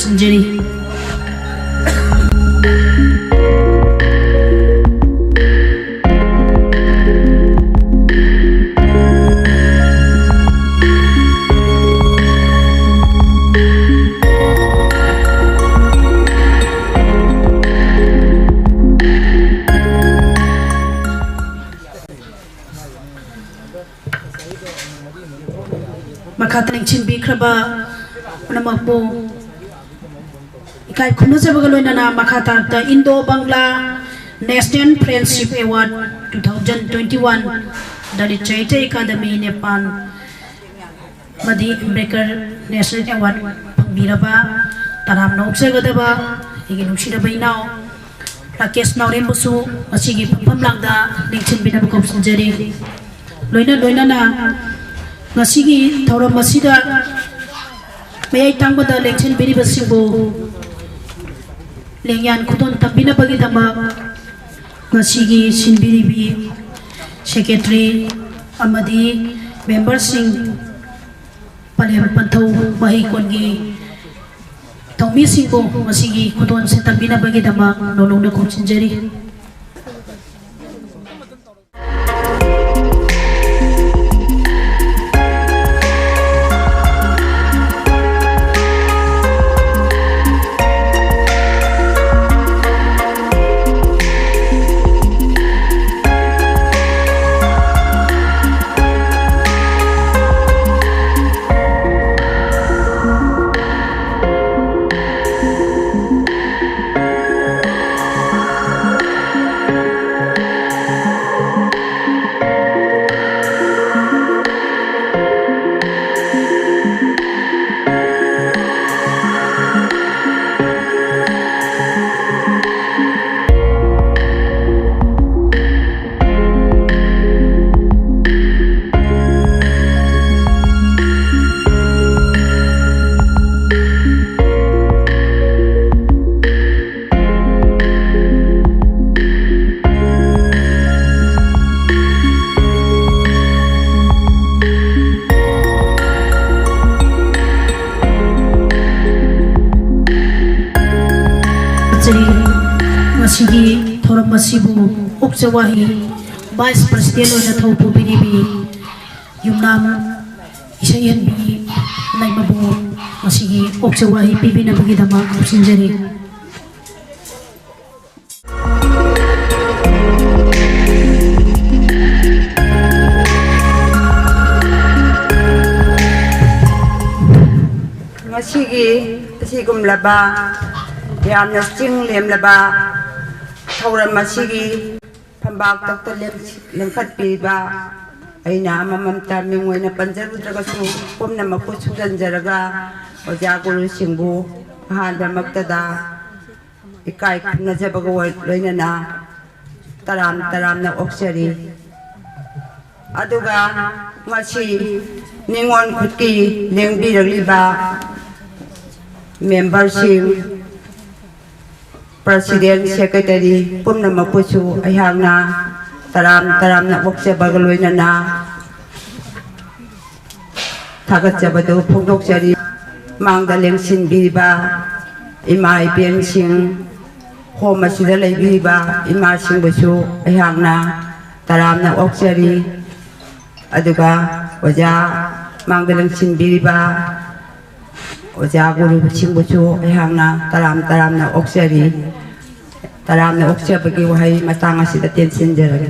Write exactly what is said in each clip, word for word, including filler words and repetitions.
ꯈꯣꯝꯖꯔꯤ꯫ ꯃꯈꯥ ꯇꯥꯅ ꯂꯦꯡꯁꯤꯟꯕꯤꯈ꯭ꯔꯕ ꯄꯨꯝꯅꯃꯛꯄꯨ ꯏꯀꯥꯏ ꯈꯨꯝꯅꯖꯕꯒ ꯂꯣꯏꯅꯅ ꯃꯈꯥ ꯇꯥꯔꯛꯇ Indo Bangla National Friendship Award two thousand twenty-one, Dalit Sahitya Academy, Nepal, ꯑꯃꯗꯤ Ambedkar National Award ꯐꯪꯕꯤꯔꯕ ꯇꯔꯥꯝꯅ ꯑꯣꯛꯆꯒꯗꯕ ꯑꯩꯒꯤ ꯅꯨꯡꯁꯤꯔꯕ ꯏꯅꯥꯎ ꯔꯥꯀꯦꯁ ꯅꯥꯎꯔꯦꯝꯕꯨꯁꯨ ꯉꯁꯤꯒꯤ ꯐꯝꯐꯝ ꯂꯥꯡꯗ ꯂꯦꯡꯁꯤꯟꯕꯤꯅꯕ ꯀꯧꯁꯤꯟꯖꯔꯤ꯫ ꯂꯣꯏꯅ ꯂꯣꯏꯅꯅ ꯉꯁꯤꯒꯤ ꯊꯧꯔꯝ ꯑꯁꯤꯗ ꯃꯌꯥꯏ ꯇꯥꯡꯕꯗ ꯂꯦꯡꯁꯤꯟꯕꯤꯔꯤꯕꯁꯤꯡꯕꯨ ꯂꯦꯡꯌꯥꯟ ꯈꯨꯗꯣꯜ ꯇꯝꯕꯤꯅꯕꯒꯤꯗꯃꯛ ꯉꯁꯤꯒꯤ ꯁꯤꯟꯕꯤꯔꯤꯕꯤ secretary ꯑꯃꯗꯤ memberꯁꯤꯡ, ꯄꯂꯦꯝ ꯄꯟꯊꯧ ꯃꯍꯩꯀꯣꯟꯒꯤ ꯊꯧꯃꯤꯁꯤꯡꯕꯨ ꯉꯁꯤꯒꯤ ꯈꯨꯗꯣꯜꯁꯦ ꯇꯝꯕꯤꯅꯕꯒꯤꯗꯃꯛ ꯅꯣꯂꯨꯛꯅ ꯈꯣꯝꯖꯤꯟꯖꯔꯤ꯫ ꯃꯁꯤꯕꯨ ꯑꯣꯛꯆ ꯋꯥꯍꯩ ꯚꯥꯏꯁ ꯄ꯭ꯔꯁꯤꯗꯦꯟ ꯑꯣꯏꯅ ꯊꯧ ꯄꯨꯕꯤꯔꯤꯕꯤ ꯌꯨꯝꯅꯥꯝ ꯏꯁꯩꯍꯟꯕꯤ ꯂꯩꯃꯕꯨ ꯃꯁꯤꯒꯤ ꯑꯣꯛꯆ ꯋꯥꯍꯩ ꯄꯤꯕꯤꯅꯕꯒꯤꯗꯃꯛ ꯂꯧꯁꯤꯟꯖꯔꯤ꯫ ꯉꯁꯤꯒꯤ ꯑꯁꯤꯒꯨꯝꯂꯕ ꯌꯥꯝꯅ ꯆꯤꯡ ꯂꯦꯝꯂꯕ ꯊꯧꯔꯝ ꯑꯁꯤꯒꯤ ꯐꯝꯕꯥꯛ ꯇꯛꯇ ꯂꯦꯝ-, ꯂꯦꯡꯈꯠꯄꯤꯕ ꯑꯩꯅ ꯑꯃꯃꯝꯇ ꯃꯤꯡ ꯑꯣꯏꯅ ꯄꯟꯖꯔꯨꯗ꯭ꯔꯒꯁꯨ ꯄꯨꯝꯅꯃꯛꯄꯨ ꯁꯨꯖꯟꯖꯔꯒ ꯑꯣꯖꯥ ꯒꯨꯔꯨꯁꯤꯡꯕꯨ ꯑꯍꯥꯟꯕꯃꯛꯇꯗ ꯏꯀꯥꯏ ꯈꯨꯝꯅꯖꯕꯒ ꯂꯣꯏꯅꯅ ꯇꯔꯥꯝ ꯇꯔꯥꯝꯅ ꯑꯣꯛꯆꯔꯤ꯫ ꯑꯗꯨꯒ ꯉꯁꯤ ꯅꯤꯉꯣꯜ ꯈꯨꯠꯀꯤ ꯂꯦꯡꯕꯤꯔꯛꯂꯤꯕ ꯃꯦꯝꯕꯔꯁꯤꯡ, ꯄ꯭ꯔꯁꯤꯗꯦꯟ, ꯁꯦꯀ꯭ꯔꯦꯇꯔꯤ ꯄꯨꯝꯅꯃꯛꯄꯨꯁꯨ ꯑꯩꯍꯥꯛꯅ ꯇꯔꯥꯝ ꯇꯔꯥꯝꯅ ꯑꯣꯛꯆꯕꯒ ꯂꯣꯏꯅꯅ ꯊꯥꯒꯠꯆꯕꯗꯨ ꯐꯣꯡꯗꯣꯛꯆꯔꯤ꯫ ꯃꯥꯡꯗ ꯂꯦꯡꯁꯤꯟꯕꯤꯔꯤꯕ ꯏꯃꯥ ꯏꯕꯦꯟꯁꯤꯡ, ꯍꯣꯝ ꯑꯁꯤꯗ ꯂꯩꯕꯤꯔꯤꯕ ꯏꯃꯥꯁꯤꯡꯕꯨꯁꯨ ꯑꯩꯍꯥꯛꯅ ꯇꯔꯥꯝꯅ ꯑꯣꯛꯆꯔꯤ꯫ ꯑꯗꯨꯒ ꯑꯣꯖꯥ ꯃꯥꯡꯗ ꯂꯦꯡꯁꯤꯟꯕꯤꯔꯤꯕ ꯑꯣꯖꯥ ꯒꯨꯔꯨꯁꯤꯡꯕꯨꯁꯨ ꯑꯩꯍꯥꯛꯅ ꯇꯔꯥꯝ ꯇꯔꯥꯝꯅ ꯑꯣꯛꯆꯔꯤ꯫ ꯇꯔꯥꯝꯅ ꯑꯣꯛꯆꯕꯒꯤ ꯋꯥꯍꯩ ꯃꯇꯥꯡ ꯑꯁꯤꯗ ꯇꯦꯟꯁꯤꯟꯖꯔꯒꯦ꯫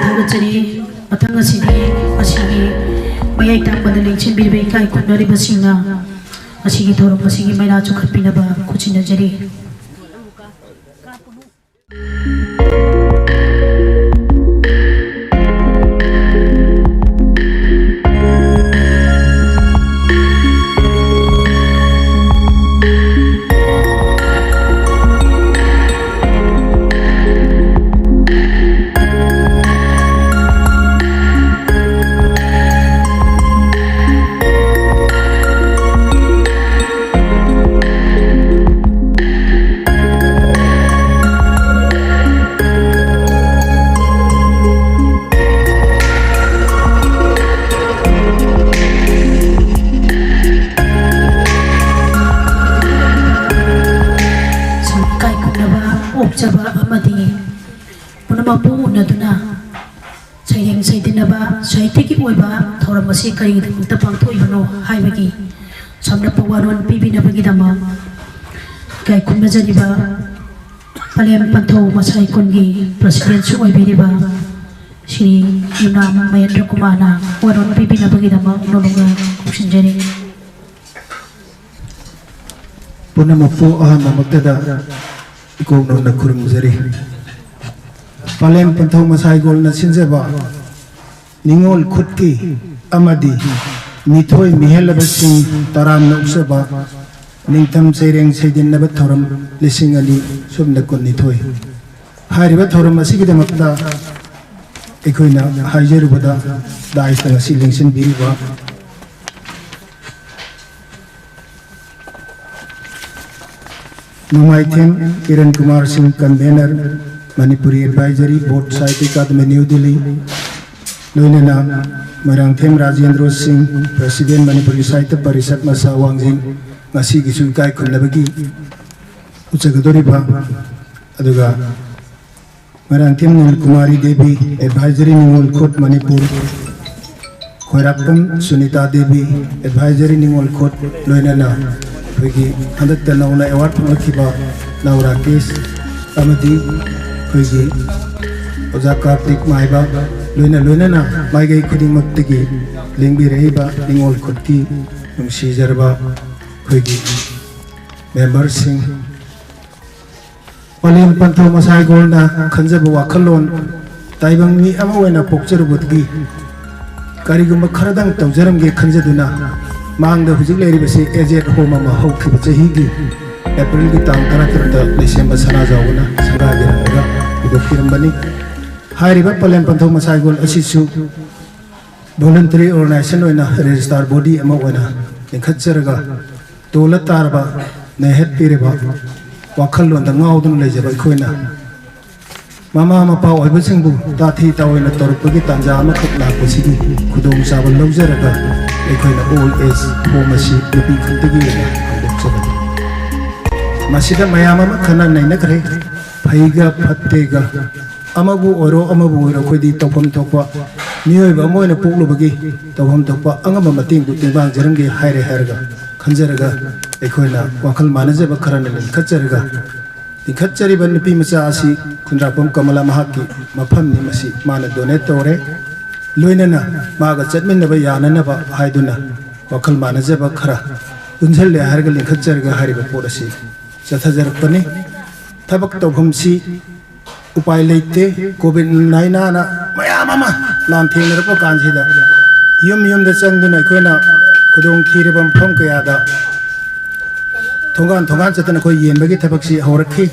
ꯊꯥꯒꯠꯆꯔꯤ꯫ ꯃꯊꯪ ꯑꯁꯤꯗꯤ ꯑꯁꯤꯒꯤ ꯃꯌꯥꯏ ꯇꯥꯡꯕꯗ ꯂꯦꯡꯁꯤꯟꯕꯤꯔꯤꯕ ꯏꯀꯥꯏ ꯈꯨꯝꯅꯔꯤꯕꯁꯤꯡꯅ ꯑꯁꯤꯒꯤ ꯊꯧꯔꯝ ꯑꯁꯤꯒꯤ ꯃꯩꯔꯥ ꯆꯨꯈꯠꯄꯤꯅꯕ ꯈꯨꯠꯁꯤꯟꯅꯖꯔꯤ꯫ ꯑꯣꯛꯆꯕ ꯑꯃꯗꯤ ꯄꯨꯝꯅꯃꯛꯄꯨ ꯎꯅꯗꯨꯅ ꯁꯩꯔꯦꯡ ꯁꯩꯗꯟꯅꯕ ꯁꯥꯍꯤꯇ꯭ꯌꯒꯤ ꯑꯣꯏꯕ ꯊꯧꯔꯝ ꯑꯁꯤ ꯀꯔꯤꯒꯤꯗꯃꯛꯇ ꯄꯥꯡꯊꯣꯛꯏꯕꯅꯣ ꯍꯥꯏꯕꯒꯤ ꯁꯝꯂꯞꯄ ꯋꯥꯔꯣꯜ ꯄꯤꯕꯤꯅꯕꯒꯤꯗꯃꯛ ꯏꯀꯥꯏ ꯈꯨꯝꯅꯖꯔꯤꯕ ꯄꯂꯦꯝ ꯄꯟꯊꯧ ꯃꯁꯥꯏ ꯀꯣꯟꯒꯤ ꯄ꯭ꯔꯁꯤꯗꯦꯟꯁꯨ ꯑꯣꯏꯕꯤꯔꯤꯕ ꯁ꯭ꯔꯤ ꯌꯨꯝꯅꯥꯝ ꯃꯍꯦꯟꯗ꯭ꯔ ꯀꯨꯃꯥꯔꯅ ꯋꯥꯔꯣꯜ ꯄꯤꯕꯤꯅꯕꯒꯤꯗꯃꯛ ꯅꯣꯂꯨꯛꯅ ꯀꯧꯁꯤꯟꯖꯔꯤ꯫ ꯄꯨꯝꯅꯃꯛꯄꯨ ꯑꯍꯥꯟꯕꯃꯛꯇꯗ ꯏꯀꯣꯛ ꯅꯧꯅ ꯈꯨꯔꯨꯝꯖꯔꯤ꯫ ꯄꯂꯦꯝ ꯄꯟꯊꯧ ꯃꯁꯥꯏꯒꯣꯜꯅ ꯁꯤꯟꯖꯕ ꯅꯤꯉꯣꯜ ꯈꯨꯠꯀꯤ ꯑꯃꯗꯤ ꯃꯤꯊꯣꯏ ꯃꯤꯍꯦꯜꯂꯕꯁꯤꯡ ꯇꯔꯥꯝꯅ ꯑꯣꯛꯆꯕ ꯅꯤꯡꯊꯝ ꯁꯩꯔꯦꯡ ꯁꯩꯗꯤꯟꯅꯕ ꯊꯧꯔꯝ ꯂꯤꯁꯤꯡ ꯑꯅꯤ ꯁꯨꯞꯅ ꯀꯨꯟꯅꯤꯊꯣꯏ꯫ ꯍꯥꯏꯔꯤꯕ ꯊꯧꯔꯝ ꯑꯁꯤꯒꯤꯗꯃꯛꯇ ꯑꯩꯈꯣꯏꯅ ꯍꯥꯏꯖꯔꯨꯕꯗ ꯗꯥꯏꯁꯇ ꯉꯁꯤ ꯂꯦꯡꯁꯤꯟꯕꯤꯔꯤꯕ ꯅꯣꯡꯃꯥꯏꯊꯦꯝ ꯀꯤꯔꯟ ꯀꯨꯃꯥꯔ ꯁꯤꯡ, convener, Manipuri Advisory Board, Sahitya Academy, New Delhi, ꯂꯣꯏꯅꯅ ꯃꯣꯏꯔꯥꯡꯊꯦꯝ ꯔꯥꯖꯦꯟꯗ꯭ꯔꯣ ꯁꯤꯡ, President, Manipuri Sahitya Parishad, ꯃꯁꯥ ꯋꯥꯡꯖꯤꯡ, ꯉꯁꯤꯒꯤꯁꯨ ꯏꯀꯥꯏ ꯈꯨꯝꯅꯕꯒꯤ ꯎꯠꯆꯒꯗꯧꯔꯤꯕ, ꯑꯗꯨꯒ ꯃꯣꯏꯔꯥꯡꯊꯦꯝ ꯅꯤꯜꯀꯨꯃꯥꯔꯤ ꯗꯦꯕꯤ, Advisory ꯅꯤꯉꯣꯜ ꯈꯨꯠ ꯃꯅꯤꯄꯨꯔ, ꯈꯣꯏꯔꯥꯛꯄꯝ ꯁꯨꯅꯤꯇꯥ ꯗꯦꯕꯤ, Advisory ꯅꯤꯉꯣꯜ ꯈꯨꯠ, ꯂꯣꯏꯅꯅ ꯑꯩꯈꯣꯏꯒꯤ ꯍꯟꯗꯛꯇ ꯅꯧꯅ award ꯐꯪꯂꯛꯈꯤꯕ ꯅꯥꯎ ꯔꯥꯀꯦꯁ ꯑꯃꯗꯤ ꯑꯩꯈꯣꯏꯒꯤ ꯑꯣꯖꯥ ꯀꯥꯔꯇꯤꯛ ꯃꯥꯏꯕ, ꯂꯣꯏꯅ ꯂꯣꯏꯅꯅ ꯃꯥꯏꯀꯩ ꯈꯨꯗꯤꯡꯃꯛꯇꯒꯤ ꯂꯦꯡꯕꯤꯔꯛꯏꯕ ꯅꯤꯉꯣꯜ ꯈꯨꯠꯀꯤ ꯅꯨꯡꯁꯤꯖꯔꯕ ꯑꯩꯈꯣꯏꯒꯤ memberꯁꯤꯡ, ꯄꯂꯦꯝ ꯄꯟꯊꯧ ꯃꯁꯥꯏꯒꯣꯜꯅ ꯈꯟꯖꯕ ꯋꯥꯈꯜꯂꯣꯟ, ꯇꯥꯏꯕꯪ ꯃꯤ ꯑꯃ ꯑꯣꯏꯅ ꯄꯣꯛꯆꯔꯨꯕꯗꯒꯤ ꯀꯔꯤꯒꯨꯝꯕ ꯈꯔꯗꯪ ꯇꯧꯖꯔꯝꯒꯦ ꯈꯟꯖꯗꯨꯅ ꯃꯥꯡꯗ ꯍꯧꯖꯤꯛ ꯂꯩꯔꯤꯕꯁꯤ ꯑꯦꯖꯦꯠ ꯍꯣꯝ ꯑꯃ ꯍꯧꯈꯤꯕ ꯆꯍꯤꯒꯤ ꯑꯦꯄ꯭ꯔꯤꯜꯒꯤ ꯇꯥꯡ ꯇꯔꯥꯇꯔꯨꯛꯇ ꯂꯩꯁꯦꯝꯕ ꯁꯅꯥꯖꯥꯎꯕꯅ ꯁꯪꯒꯥꯕꯤꯔꯝꯂꯒ ꯍꯧꯗꯣꯛꯄꯤꯔꯝꯕꯅꯤ꯫ ꯍꯥꯏꯔꯤꯕ ꯄꯂꯦꯝ ꯄꯟꯊꯧ ꯃꯁꯥꯏꯒꯣꯜ ꯑꯁꯤꯁꯨ voluntary organization ꯑꯣꯏꯅ register body ꯑꯃ ꯑꯣꯏꯅ ꯂꯤꯡꯈꯠꯆꯔꯒ ꯇꯣꯜꯂ ꯇꯥꯔꯕ ꯅꯩꯍꯠꯄꯤꯔꯤꯕ ꯋꯥꯈꯜꯂꯣꯟꯗ ꯉꯥꯎꯗꯨꯅ ꯂꯩꯖꯕ ꯑꯩꯈꯣꯏꯅ ꯃꯃꯥ ꯃꯄꯥ ꯑꯣꯏꯕꯁꯤꯡꯕꯨ ꯇꯥꯊꯤ ꯇꯥꯑꯣꯏꯅ ꯇꯧꯔꯛꯄꯒꯤ ꯇꯥꯟꯖꯥ ꯑꯃꯈꯛ ꯂꯥꯛꯄꯁꯤꯒꯤ ꯈꯨꯗꯣꯡꯆꯥꯕ ꯂꯧꯖꯔꯒ ꯑꯩꯈꯣꯏꯅ old age home ꯑꯁꯤ ꯅꯨꯄꯤ ꯈꯛꯇꯒꯤ ꯑꯣꯏꯅ ꯍꯧꯗꯣꯛꯆꯕꯅꯤ꯫ ꯃꯁꯤꯗ ꯃꯌꯥꯝ ꯑꯃ ꯈꯟꯅ ꯅꯩꯅꯈ꯭ꯔꯦ꯫ ꯐꯩꯒ ꯐꯠꯇꯦꯒ, ꯑꯃꯕꯨ ꯑꯣꯏꯔꯣ ꯑꯃꯕꯨ ꯑꯣꯏꯔꯣ, ꯑꯩꯈꯣꯏꯗꯤ ꯇꯧꯐꯝ ꯊꯣꯛꯄ, ꯃꯤꯑꯣꯏꯕ ꯑꯃ ꯑꯣꯏꯅ ꯄꯣꯛꯂꯨꯕꯒꯤ ꯇꯧꯐꯝ ꯊꯣꯛꯄ ꯑꯉꯝꯕ ꯃꯇꯦꯡꯗꯨ ꯇꯦꯡꯕꯥꯡꯖꯔꯝꯒꯦ ꯍꯥꯏꯔꯦ ꯍꯥꯏꯔꯒ ꯈꯟꯖꯔꯒ, ꯑꯩꯈꯣꯏꯅ ꯋꯥꯈꯜ ꯃꯥꯟꯅꯖꯕ ꯈꯔꯅ ꯂꯤꯡꯈꯠꯆꯔꯒ, ꯂꯤꯡꯈꯠꯆꯔꯤꯕ ꯅꯨꯄꯤ ꯃꯆꯥ ꯑꯁꯤ ꯈꯨꯟꯗ꯭ꯔꯥꯛꯄꯝ ꯀꯃꯂꯥ ꯃꯍꯥꯛꯀꯤ ꯃꯐꯝꯅꯤ, ꯃꯁꯤ ꯃꯥꯅ ꯗꯣꯅꯦꯠ ꯇꯧꯔꯦ꯫ ꯂꯣꯏꯅꯅ ꯃꯥꯒ ꯆꯠꯃꯤꯟꯅꯕ ꯌꯥꯅꯅꯕ ꯍꯥꯏꯗꯨꯅ ꯋꯥꯈꯜ ꯃꯥꯟꯅꯖꯕ ꯈꯔ ꯄꯨꯟꯁꯤꯜꯂꯦ ꯍꯥꯏꯔꯒ ꯂꯤꯡꯈꯠꯆꯔꯒ ꯍꯥꯏꯔꯤꯕ ꯄꯣꯠ ꯑꯁꯤ ꯆꯠꯊꯖꯔꯛꯄꯅꯤ꯫ ꯊꯕꯛ ꯇꯧꯐꯝꯁꯤ ꯎꯄꯥꯏ ꯂꯩꯇꯦ꯫ ꯀꯣꯚꯤꯗ ꯂꯥꯏꯅꯥꯅ ꯃꯌꯥꯝ ꯑꯃ ꯂꯥꯟꯊꯦꯡꯅꯔꯛꯄ ꯀꯥꯟꯁꯤꯗ ꯌꯨꯝ ꯌꯨꯝꯗ ꯆꯪꯗꯨꯅ ꯑꯩꯈꯣꯏꯅ ꯈꯨꯗꯣꯡ ꯊꯤꯔꯕ ꯃꯐꯝ ꯀꯌꯥꯗ ꯊꯣꯡꯒꯥꯟ ꯊꯣꯡꯒꯥꯟ ꯆꯠꯇꯅ ꯑꯩꯈꯣꯏ ꯌꯦꯟꯕꯒꯤ ꯊꯕꯛꯁꯤ ꯍꯧꯔꯛꯈꯤ꯫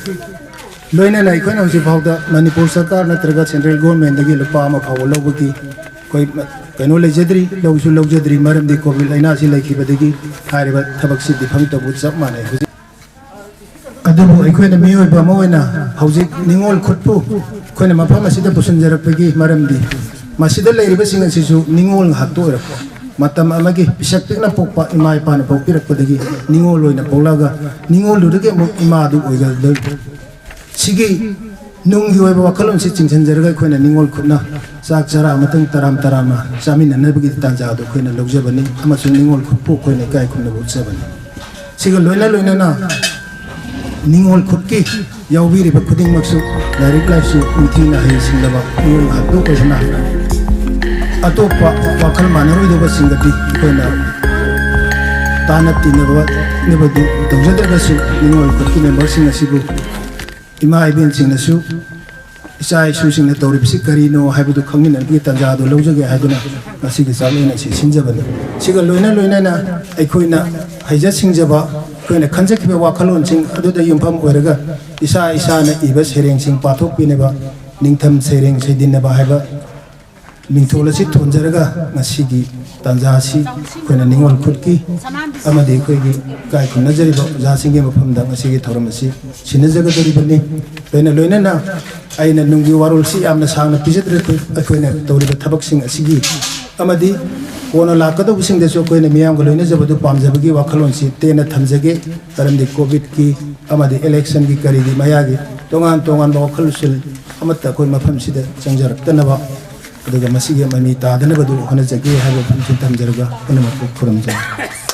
ꯂꯣꯏꯅꯅ ꯑꯩꯈꯣꯏꯅ ꯍꯧꯖꯤꯛ ꯐꯥꯎꯗ ꯃꯅꯤꯄꯨꯔ ꯁꯔꯀꯥꯔ ꯅꯠꯇ꯭ꯔꯒ ꯁꯦꯟꯇ꯭ꯔꯦꯜ ꯒꯣꯔꯃꯦꯟꯗꯒꯤ ꯂꯨꯄꯥ ꯑꯃ ꯐꯥꯎꯕ ꯂꯧꯕꯒꯤ ꯑꯩꯈꯣꯏ ꯀꯩꯅꯣ ꯂꯩꯖꯗ꯭ꯔꯤ, ꯂꯧꯁꯨ ꯂꯧꯖꯗ꯭ꯔꯤ꯫ ꯃꯔꯝꯗꯤ ꯀꯣꯚꯤꯗ ꯂꯥꯏꯅꯥꯁꯤ ꯂꯩꯈꯤꯕꯗꯒꯤ ꯍꯥꯏꯔꯤꯕ ꯊꯕꯛꯁꯤ ꯗꯤꯐꯪ ꯇꯧꯕ ꯆꯞ ꯃꯥꯟꯅꯩ꯫ ꯍꯧꯖꯤꯛ ꯑꯗꯨꯕꯨ ꯑꯩꯈꯣꯏꯅ ꯃꯤꯑꯣꯏꯕ ꯑꯃ ꯑꯣꯏꯅ ꯍꯧꯖꯤꯛ ꯅꯤꯡꯉꯣꯜ ꯈꯨꯠꯄꯨ ꯑꯩꯈꯣꯏꯅ ꯃꯐꯝ ꯑꯁꯤꯗ ꯄꯨꯁꯤꯟꯖꯔꯛꯄꯒꯤ ꯃꯔꯝꯗꯤ ꯃꯁꯤꯗ ꯂꯩꯔꯤꯕꯁꯤꯡ ꯑꯁꯤꯁꯨ ꯅꯤꯡꯉꯣꯜ ꯉꯥꯛꯇ ꯑꯣꯏꯔꯛꯄ, ꯃꯇꯝ ꯑꯃꯒꯤ ꯄꯤꯁꯛ ꯄꯤꯛꯅ ꯄꯣꯛꯄ ꯏꯃꯥ ꯏꯄꯥꯅ ꯄꯣꯛꯄꯤꯔꯛꯄꯗꯒꯤ ꯅꯤꯡꯉꯣꯜ ꯑꯣꯏꯅ ꯄꯣꯛꯂꯛꯑꯒ ꯅꯤꯡꯉꯣꯜꯗꯨꯗꯒꯤ ꯑꯃꯨꯛ ꯏꯃꯥꯗꯨ ꯑꯣꯏꯒꯗꯣꯏꯕ꯫ ꯁꯤꯒꯤ ꯅꯨꯡꯒꯤ ꯑꯣꯏꯕ ꯋꯥꯈꯜꯂꯣꯟꯁꯤ ꯆꯤꯡꯁꯤꯟꯖꯔꯒ ꯑꯩꯈꯣꯏꯅ ꯅꯤꯡꯉꯣꯜ ꯈꯨꯠꯅ ꯆꯥꯛ ꯆꯔꯥ ꯑꯃꯇꯪ ꯇꯔꯥꯝ ꯇꯔꯥꯝꯅ ꯆꯥꯃꯤꯟꯅꯅꯕꯒꯤ ꯇꯥꯟꯖꯥꯗꯨ ꯑꯩꯈꯣꯏꯅ ꯂꯧꯖꯕꯅꯤ ꯑꯃꯁꯨꯡ ꯅꯤꯡꯉꯣꯜ ꯈꯨꯠꯄꯨ ꯑꯩꯈꯣꯏꯅ ꯏꯀꯥꯏ ꯈꯨꯝꯅꯕ ꯎꯠꯆꯕꯅꯤ꯫ ꯁꯤꯒ ꯂꯣꯏꯅ ꯂꯣꯏꯅꯅ ꯅꯤꯡꯉꯣꯜ ꯈꯨꯠꯀꯤ ꯌꯥꯎꯕꯤꯔꯤꯕ ꯈꯨꯗꯤꯡꯃꯛꯁꯨ ꯂꯥꯏꯔꯤꯛ ꯂꯥꯏꯁꯨ ꯅꯤꯡꯊꯤꯅ ꯍꯩꯁꯤꯡꯂꯕ ꯃꯤꯑꯣꯏ ꯉꯥꯛꯇ ꯑꯣꯏꯕꯅ ꯑꯇꯣꯞꯄ ꯋꯥꯈꯜ ꯃꯥꯟꯅꯔꯣꯏꯗꯕꯁꯤꯡꯒꯗꯤ ꯑꯩꯈꯣꯏꯅ ꯇꯥꯟꯅ ꯇꯤꯟꯅꯕ ꯇꯧꯖꯗ꯭ꯔꯒꯁꯨ ꯅꯤꯡꯉꯣꯜ ꯈꯨꯠꯀꯤ ꯃꯦꯝꯕꯔꯁꯤꯡ ꯑꯁꯤꯕꯨ ꯏꯃꯥ ꯏꯕꯦꯟꯁꯤꯡꯅꯁꯨ ꯏꯆꯥ ꯏꯁꯨꯁꯤꯡꯅ ꯇꯧꯔꯤꯕꯁꯤ ꯀꯔꯤꯅꯣ ꯍꯥꯏꯕꯗꯨ ꯈꯪꯃꯤꯟꯅꯕꯒꯤ ꯇꯥꯟꯖꯥꯗꯨ ꯂꯧꯖꯒꯦ ꯍꯥꯏꯗꯨꯅ ꯉꯁꯤꯒꯤ ꯆꯥꯛꯂꯦꯟ ꯑꯁꯤ ꯁꯤꯟꯖꯕꯅꯤ꯫ ꯁꯤꯒ ꯂꯣꯏꯅ ꯂꯣꯏꯅꯅ ꯑꯩꯈꯣꯏꯅ ꯍꯩꯖ ꯁꯤꯡꯖꯕ, ꯑꯩꯈꯣꯏꯅ ꯈꯟꯖꯈꯤꯕ ꯋꯥꯈꯜꯂꯣꯟꯁꯤꯡ ꯑꯗꯨꯗ ꯌꯨꯝꯐꯝ ꯑꯣꯏꯔꯒ ꯏꯁꯥ ꯏꯁꯥꯅ ꯏꯕ ꯁꯩꯔꯦꯡꯁꯤꯡ ꯄꯥꯊꯣꯛꯄꯤꯅꯕ, ꯅꯤꯡꯊꯝ ꯁꯩꯔꯦꯡ ꯁꯩꯗꯤꯟꯅꯕ ꯍꯥꯏꯕ ꯃꯤꯡꯊꯣꯜ ꯑꯁꯤ ꯊꯣꯟꯖꯔꯒ ꯉꯁꯤꯒꯤ ꯇꯥꯟꯖꯥ ꯑꯁꯤ ꯑꯩꯈꯣꯏꯅ ꯅꯤꯡꯉꯣꯜ ꯈꯨꯠꯀꯤ ꯑꯃꯗꯤ ꯑꯩꯈꯣꯏꯒꯤ ꯏꯀꯥꯏ ꯈꯨꯝꯅꯖꯔꯤꯕ ꯑꯣꯖꯥꯁꯤꯡꯒꯤ ꯃꯐꯝꯗ ꯉꯁꯤꯒꯤ ꯊꯧꯔꯝ ꯑꯁꯤ ꯁꯤꯟꯅꯖꯒꯗꯧꯔꯤꯕꯅꯤ꯫ ꯂꯣꯏꯅ ꯂꯣꯏꯅꯅ ꯑꯩꯅ ꯅꯨꯡꯒꯤ ꯋꯥꯔꯣꯜꯁꯤ ꯌꯥꯝꯅ ꯁꯥꯡꯅ ꯄꯤꯖꯗ꯭ꯔꯁꯨ ꯑꯩꯈꯣꯏꯅ ꯇꯧꯔꯤꯕ ꯊꯕꯛꯁꯤꯡ ꯑꯁꯤꯒꯤ ꯑꯃꯗꯤ ꯀꯣꯟꯅ ꯂꯥꯛꯀꯗꯧꯕꯁꯤꯡꯗꯁꯨ ꯑꯩꯈꯣꯏꯅ ꯃꯤꯌꯥꯝꯒ ꯂꯣꯏꯅꯖꯕꯗꯨ ꯄꯥꯝꯖꯕꯒꯤ ꯋꯥꯈꯜꯂꯣꯟꯁꯤ ꯇꯦꯟꯅ ꯊꯝꯖꯒꯦ꯫ ꯃꯔꯝꯗꯤ ꯀꯣꯚꯤꯗꯀꯤ ꯑꯃꯗꯤ ꯏꯂꯦꯛꯁꯟꯒꯤ ꯀꯔꯤꯒꯤ ꯃꯌꯥꯒꯤ ꯇꯣꯉꯥꯟ ꯇꯣꯉꯥꯟꯕ ꯋꯥꯈꯜ ꯂꯧꯁꯤꯡ ꯑꯃꯠꯇ ꯑꯩꯈꯣꯏ ꯃꯐꯝꯁꯤꯗ ꯆꯪꯖꯔꯛꯇꯅꯕ, ꯑꯗꯨꯒ ꯃꯁꯤꯒꯤ ꯃꯃꯤ ꯇꯥꯗꯅꯕꯗꯨ ꯍꯣꯠꯅꯖꯒꯦ ꯍꯥꯏꯕ ꯋꯥꯐꯝꯁꯤ ꯊꯝꯖꯔꯒ ꯄꯨꯝꯅꯃꯛꯄꯨ ꯈꯨꯔꯨꯝꯖꯔꯤ꯫